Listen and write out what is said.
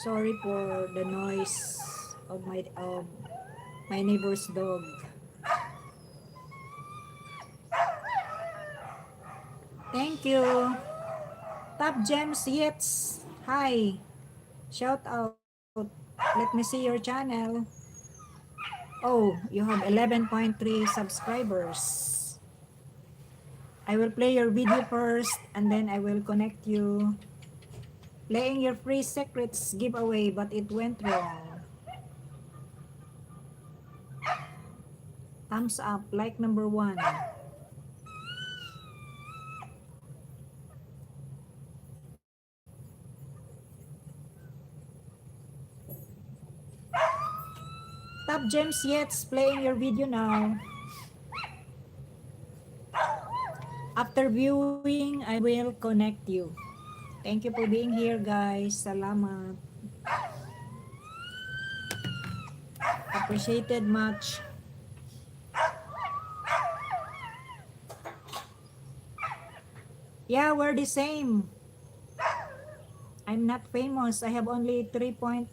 Sorry for the noise of my neighbor's dog. Thank you. Top Gems Hits. Hi. Shout out. Let me see your channel. Oh, you have 11.3 subscribers. I will play your video first and then I will connect you. Playing your free secrets giveaway but it went wrong. Thumbs up, like number 1. Top Gems Yets, playing your video now. After viewing, I will connect you. Thank you for being here, guys. Salamat. Appreciated much. Yeah, we're the same. I'm not famous. I have only 3.3